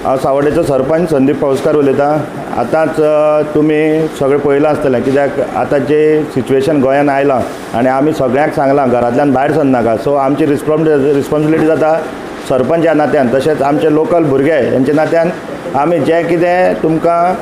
हांव सावड्डेचो सरपंच संदीप पावसकार उलयतां. आतांच तुमी सगळें पळयलां आसतलें, कित्याक आतां जें सिच्युएशन गोंयान आयलां आनी आमी सगळ्यांक सांगलां घरांतल्यान भायर सरनाका. सो आमची रिस्पॉन्सिबिलिटी जाता सरपंच ह्या नात्यान, तशेंच आमचे लोकल भुरगे हेंच्या नात्यान आमी जें कितें तुमकां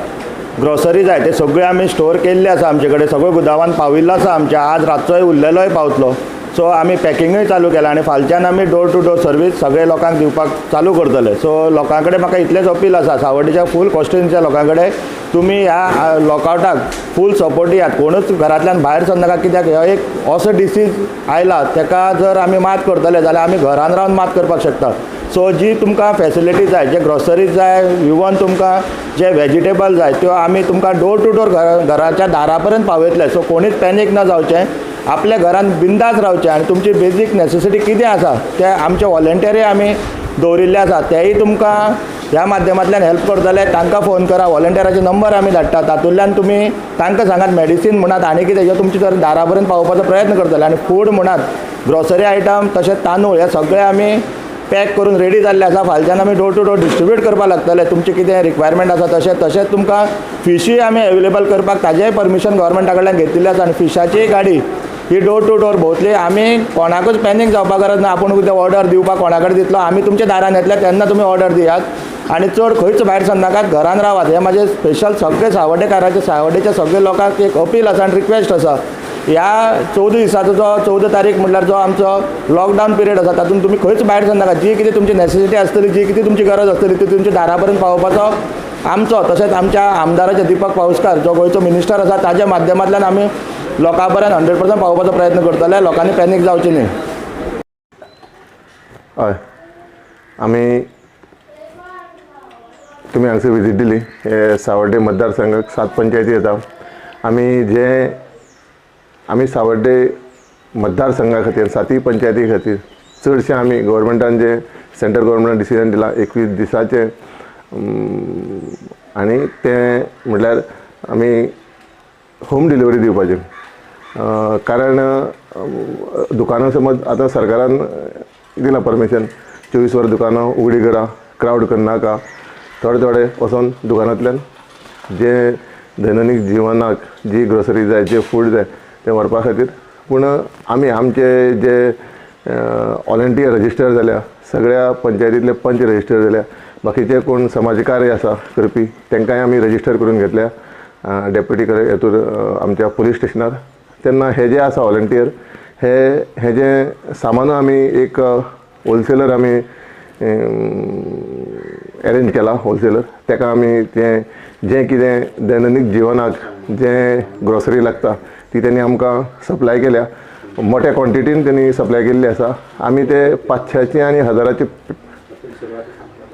ग्रोसरी जाय ते सगळें आमी स्टोर केल्ले आसा. आमचे कडेन सगळ्यो गुदावान पाविल्लो आसा आमच्या. आज रातचोय उरलेलोय पावतलो. सो आमी पॅकिंगूय चालू केलां आनी फालच्यान आमी डोर टू डोर सर्वीस सगळे लोकांक दिवपाक चालू करतले. सो लोकां कडेन म्हाका इतलेंच अपील आसा, सावड्डेच्या फूल कॉन्स्टिट्युन्सीच्या लोकां कडेन, तुमी ह्या लॉकआवटाक फूल सपोर्ट दियात. कोणूच घरांतल्यान भायर सरनाका, कित्याक हो एक असो डिसीज आयला, ताका जर आमी मात करतले जाल्यार आमी घरान रावन मात करपाक शकता. सो जी तुमकां फॅसिलिटी जाय, जे ग्रोसरीज जाय, इवन तुमकां जे वेजिटेबल जाय, त्यो आमी तुमकां डोर टू डोर घराच्या दारा पर्यंत पावयतले. सो कोणीच पॅनीक न जावचें, आपल्या घरान बिंदास रावचें आनी तुमची बेजीक नॅसेसिटी कितें आसा ते आमचे वॉलंटियरूय आमी दवरिल्ले आसा, तेय तुमकां ह्या माध्यमांतल्यान हेल्प करतले. तांकां फोन करा, वॉलंटियराचे नंबर आमी धाडटा, तातूंतल्यान तुमी तांकां सांगात. मेडिसीन म्हणात आनी कितें, ह्यो तुमचे तर दारा पर्यंत पावोवपाचो प्रयत्न करतले. आनी फूड म्हणात, ग्रोसरी आयटम, तशेंच तांदूळ, हे सगळे आमी पॅक करून रेडी जाल्ले आसा. फालच्यान आमी डोर टू डोर डिस्ट्रिब्यूट करपाक लागतले. तुमचें कितें रिक्वायरमेंट आसा तशें, तशेंच तुमकां फिशूय आमी एवेलेबल करपाक ताजेय परमिशन गव्हर्मेंटा कडल्यान घेतिल्लें आसा आनी फिशाचीय गाडी ही डोर टू डोर भोंवतली. आमी कोणाकूच पॅनीक जावपाक गरज ना. आपूण कितें ऑर्डर दिवपाक कोणा कडेन दितलो, आमी तुमच्या दारान येतले तेन्ना तुमी ऑर्डर दियात आनी चड खंयच भायर सरनाकात, घरान रावात. हें म्हाजें स्पेशल सगळे सावड्डेकाराचे, सावड्डेच्या सगळे लोकांक एक अपील आसा आनी रिक्वेस्ट आसा. ह्या 14 दिसाचो जो 14 तारीख म्हटल्यार जो आमचो लॉकडावन पिरियड आसा, तातूंत तुमी खंयच भायर सरनाका. जी कितें तुमची नॅसेसिटी आसतली, जी कितें तुमची गरज आसतली, ती तुमच्या दारा पर्यंत पावोवपाचो आमचो तशेंच आमच्या आमदाराचे दीपक पावसकार जो गोंयचो मिनिस्टर आसा, ताज्या माध्यमांतल्यान आमी लोकां पर्यंत 100% पावोवपाचो प्रयत्न करतले. लोकांनी पॅनीक जावचें न्ही. हय, आमी तुमी हांगसर विजीट दिली. हे सावर्डे मतदारसंघाक सात पंचायती येता. आमी जे आमी सावर्डे मतदारसंघा खातीर, सातय पंचायती खातीर चडशें आमी गव्हर्मेंटान जे सेंट्रल गव्हर्मेंटान डिसिजन दिलां 21 दिसाचें आनी तें म्हटल्यार आमी होम डिलिव्हरी दिवपाची, कारण दुकानां समज आतां सरकारान दिलां परमिशन, 24 वरां दुकानां उगडी करा, क्रावड करनाका, थोडे थोडे वचोन दुकानांतल्यान जे दैनंदीन जिवनाक जी ग्रोसरी जाय, जे फूड जाय तें व्हरपा खातीर. पूण आमी आमचे जे वॉलंटियर रजिस्टर जाल्या, सगळ्या पंचायतींतले पंच रजिस्टर जाल्या, बाकीचे कोण समाज कार्य आसा करपी तांकांय आमी रजिस्टर करून घेतल्या डेप्युटी कले हेतूर आमच्या पुलीस स्टेशनार. तेन्ना हे जे आसा वॉलंटियर, हे हे जे सामानूय आमी एक होलसेलर आमी एरेंज केला, होलसेलर ताका आमी तें जें कितें दैनंदीन जिवनाक जें ग्रोसरी लागता ती तेणी आमकां सप्लाय केल्या. मोठ्या क्वॉन्टिटीन तेणी सप्लाय केल्ली आसा. आमी ते 500ची आनी 1000ची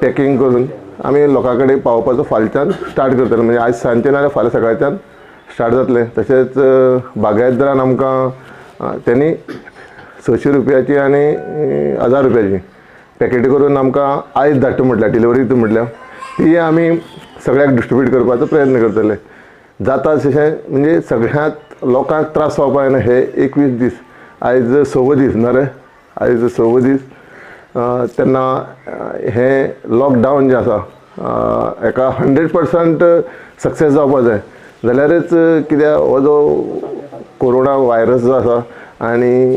पॅकींग करून आमी लोकां कडेन पावोवपाचो फालच्यान स्टार्ट करतले, म्हणजे आयज सांजचे नाजाल्यार फाल्यां सकाळच्यान स्टार्ट जातलें. तशेंच बागायतदारान आमकां तेणी 600 रुपयाची आनी 1000 रुपयाची पॅकेटी करून आमकां आयज धाडटा म्हटल्यार, डिलिव्हरी दिता म्हटल्यार, ती आमी सगळ्याक डिस्ट्रिब्यूट करपाचो प्रयत्न करतले. जाता तशें म्हणजे सगळ्यांत लोकांक त्रास जावपा जायना. हे 21 दीस, आयज सवो दीस न्हय रे, आयज सवो दीस. तेन्ना हें लॉकडावन जें आसा हेका 100% सक्सेस जावपा जाय जाल्यारच, कित्याक हो जो कोरोना वायरस जो आसा आनी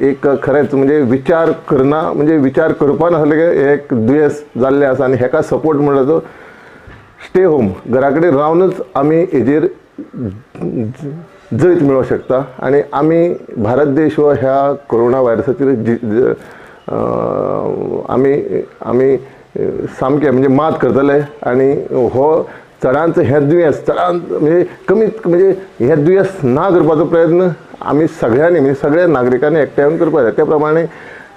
एक खरेंच म्हणजे विचार करना, म्हणजे विचार करपा नासलें की हें एक दुयेंस जाल्लें आसा. आनी हेका सपोर्ट म्हणल्यार तो स्टे होम, घरा कडेन रावनूच आमी हेजेर जैत मेळोवंक शकता आनी आमी भारत देश हो ह्या कोरोना व्हायरसाचेर आमी आमी सामकें म्हणजे मात करतले. आनी हो चडांत हें दुयेंस चडांत म्हणजे कमीत म्हणजे हें दुयेंस ना करपाचो प्रयत्न आमी सगळ्यांनी, म्हणजे सगळ्या नागरिकांनी एकठांय येवन करपाक जाय. त्या प्रमाणे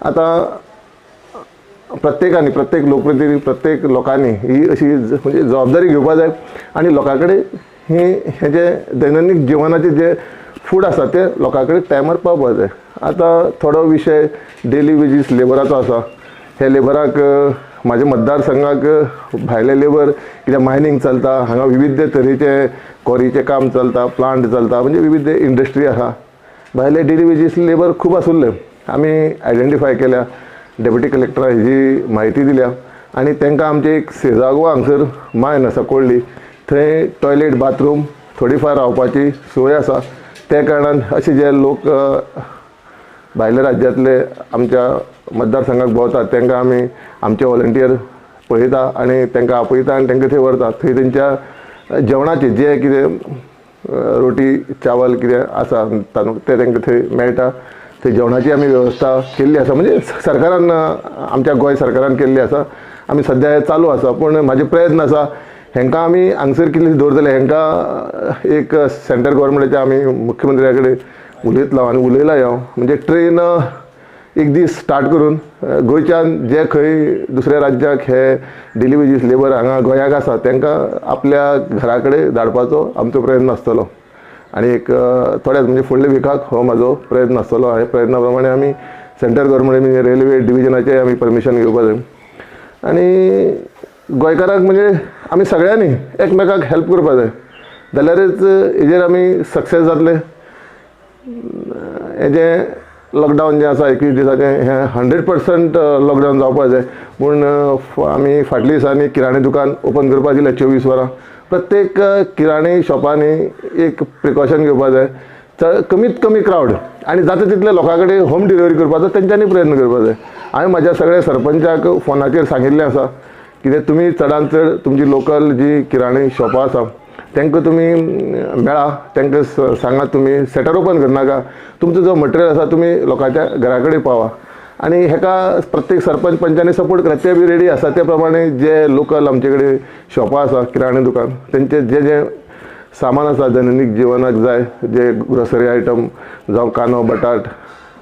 आतां प्रत्येकानी, प्रत्येक लोकप्रतिनिधी, प्रत्येक लोकांनी ही अशी म्हणजे जबाबदारी घेवपा जाय आनी लोकां कडेन ही हें जें दैनंदीन जिवनाचें जें फूड आसा तें लोकां कडेन टायमार पावपाक जाय. आतां थोडो विशय डेली वेजीस लेबराचो आसा. हे लेबराक म्हाज्या मतदारसंघाक भायले लेबर, कित्याक मायनींग चलता हांगा, विविध तरेचे कॉरीचें काम चलता, प्लांट चलता, म्हणजे विविध इंडस्ट्री आसा. भायले डेली वेजीस लेबर खूब आसुल्ले, आमी आयडेंटिफाय केल्या. डेप्युटी कलेक्टराक हेजी म्हायती दिल्या आनी तांकां आमचे एक सेजागो हांगसर मायन आसा कोळ्ळी, थंय टॉयलेट बाथरूम थोडी फार रावपाची सोय आसा. त्या कारणान अशे जे लोक भायल्या राज्यांतले आमच्या मतदारसंघाक भोंवतात तांकां आमी आमचे व्हॉलंटियर पळयता आनी तांकां आपयता आनी तांकां थंय व्हरता. थंय तेंच्या जेवणाचे जे कितें रोटी चावल कितें आसा तांदूळ तें तांकां थंय मेळटा. थंय जेवणाची आमी वेवस्था केल्ली आसा, म्हणजे सरकारान आमच्या गोंय सरकारान केल्ली आसा. आमी सद्या हें चालू आसा, पूण म्हाजे प्रयत्न आसा हेंकां आमी हांगसर कितले दवरतले. हेंकां एक सेंट्रल गव्हर्मेंटाच्या आमी मुख्यमंत्र्या कडेन उलयतलो आनी उलयला हांव, म्हणजे ट्रेन एक दीस स्टार्ट करून गोंयच्यान जे खंय दुसऱ्या राज्याक हे डेली वेजीस लेबर हांगा गोंयाक आसा तांकां आपल्या घरा कडेन धाडपाचो आमचो प्रयत्न आसतलो. आनी एक थोड्याच म्हणजे फुडल्या विकाक हो म्हाजो प्रयत्न आसतलो. ह्या प्रयत्ना प्रमाणे आमी सेंट्रल गव्हर्मेंट म्हणजे रेल्वे डिविजनाचें आमी परमिशन घेवपा जाय. आनी गोंयकारांक म्हणजे आमी सगळ्यांनी एकमेकाक हेल्प करपा जाय, जाल्यारच हेजेर आमी सक्सेस जातले. हेजें लॉकडावन जें आसा 21 दिसाचें हें 100% लॉकडावन जावपा जाय. पूण आमी फाटल्या दिसांनी किराणे दुकान ओपन करपाक दिलें 24 वरां. प्रत्येक किराणे शॉपांनी एक प्रिकॉशन घेवपा जाय, चड कमीत कमी क्रावड आनी जाता तितले लोकां कडेन होम डिलिव्हरी करपाचो तेंच्यांनी प्रयत्न करपा जाय. हांवें म्हाज्या सगळ्या सरपंचाक फोनाचेर सांगिल्लें आसा कितें तुमी चडान चड तुमची लोकल जी किराणे शॉपां आसा तांकां तुमी मेळा, तांकां सांगा तुमी शटर ओपन करनाका, तुमचो जो मटेरियल आसा तुमी लोकांच्या घरा कडेन पावा. आनी हेका प्रत्येक सरपंच पंचांनी सपोर्ट करा, ते बी रेडी आसा. ते प्रमाणे जे लोकल आमचे कडेन शॉपां आसा किराणे दुकान तेंचे जे जे सामान आसा दैनंदीन जिवनाक जाय, जे ग्रोसरी आयटम जावं कांदो बटाट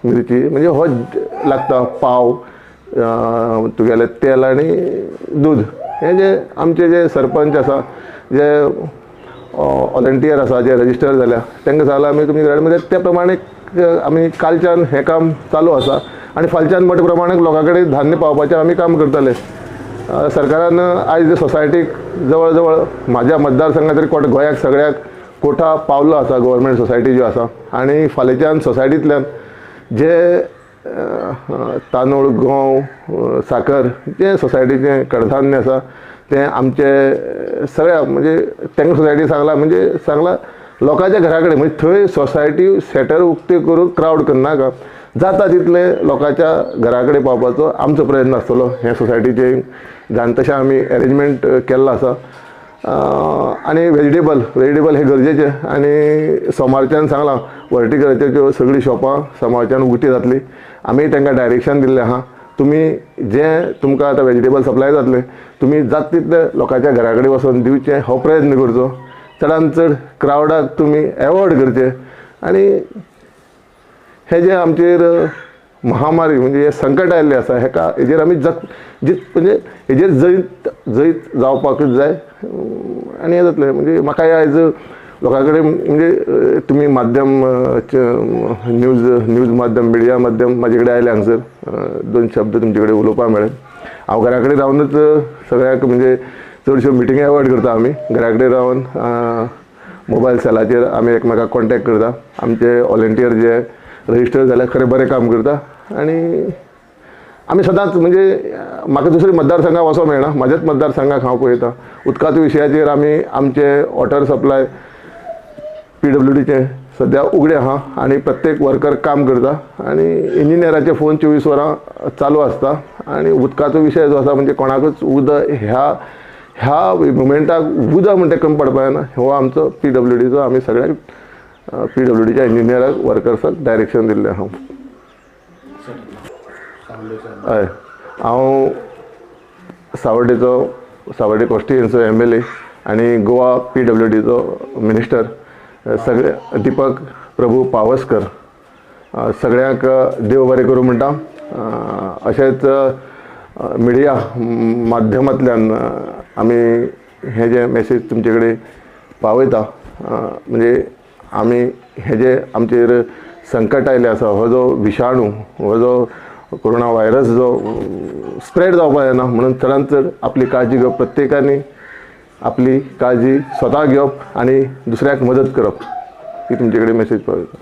मिरची म्हणजे हो लागता, पाव तुगेलें तेल आनी दूद, हे जे आमचे जे सरपंच आसा जे व्हॉलंटियर आसा जे रजिस्टर जाल्या तांकां सांगलां आमी तुमी घरा कडेन. त्या प्रमाणे आमी कालच्यान हें काम चालू आसा आनी फालच्यान मोठ्या प्रमाणात लोकां कडेन धान्य पावपाचें आमी काम करतले. सरकारान आयज सोसायटीक जवळ जवळ म्हाज्या मतदारसंघात तरी गोंयाक सगळ्याक कोठा पावलो आसा गव्हर्मेंट सोसायटी ज्यो आसा. आनी फाल्यांच्यान सोसायटींतल्यान जे तांदूळ गंव साकर जें सोसायटीचें कडधान्य आसा तें आमचे सगळ्या म्हणजे तांकां सोसायटी सांगलां, म्हणजे सांगलां लोकांच्या घरा कडेन, म्हणजे थंय सोसायटी शटर उक्ते करून क्रावड करनाका, जाता तितले लोकांच्या घरा कडेन पावपाचो आमचो प्रयत्न आसतलो. हें सोसायटीचें जाण तशें आमी एरेंजमेंट केल्लो आसा. आनी वेजिटेबल हें गरजेचें. आनी सोमारच्यान सांगलां हॉर्टिकल्चरच्यो सगळीं शॉपां सोमारच्यान उक्ती जातली. आमी तांकां डायरेक्शन दिल्लें आहा, तुमी जें तुमकां आतां वेजिटेबल सप्लाय जातलें तुमी जाता तितलें लोकांच्या घरा कडेन वचोन दिवचें हो प्रयत्न करचो. चडान चड क्रावडाक तुमी एवॉयड करचें. आनी हें जें आमचेर महामारी म्हणजे हें संकट आयिल्लें आसा हेका हेजेर आमी जीत म्हणजे हेजेर जैत जैत जावपाकूच जाय. आनी हें जातलें म्हणजे म्हाका आयज लोकां कडेन म्हणजे तुमी माध्यम न्यूज माध्यम मिडिया माध्यम म्हाजे कडेन आयलें हांगसर 2 शब्द तुमचे कडेन उलोवपाक मेळ्ळें. हांव घरा कडेन रावनूच सगळ्याक म्हणजे चडश्यो मिटिंगी एवॉयड करता. आमी घरा कडेन रावन मोबायल सेलाचेर आमी एकमेकाक कॉन्टेक्ट करता. आमचे व्हॉलंटियर जे रजिस्टर जाल्यार खरें बरें काम करता. आनी आमी सदांच म्हणजे म्हाका दुसरे मतदारसंघाक वचोंक मेळना, म्हाज्याच मतदारसंघाक हांव पळयता. उदकाच्या विशयाचेर आमी आमचे वॉटर सप्लाय PWDचें सद्या उगडें आहा आनी प्रत्येक वर्कर काम करता आनी इंजिनियराचे फोन 24 वरां चालू आसता. आनी उदकाचो विशय जो आसा म्हणजे कोणाकूच उदक ह्या ह्या मुमेंटाक उदक म्हणटा कमी पडपा जायना, हो आमचो PWDचो आमी सगळ्यांक PWDच्या इंजिनियराक वर्कर्साक डायरेक्शन दिल्लें आहा. हय, हांव सावर्डे कॉन्स्टिट्युएन्सीचो MLA आनी गोवा PWDचो मिनिस्टर सगळे दीपक प्रभू पावसकर. सगळ्यांक देव बरें करूं म्हणटा. अशेंच मिडिया माध्यमांतल्यान आमी हें जें मॅसेज तुमचे कडेन पावयता, म्हणजे आमी हें जें आमचेर संकट आयिल्लें आसा हो जो विशाणू हो जो कोरोना व्हायरस जो स्प्रेड जावपाक जायना म्हणून चडान चड आपली काळजी घेवप, प्रत्येकांनी आपली काळजी स्वता घेवप आनी दुसऱ्याक मदत करप, ही तुमचे कडेन मॅसेज पावयता.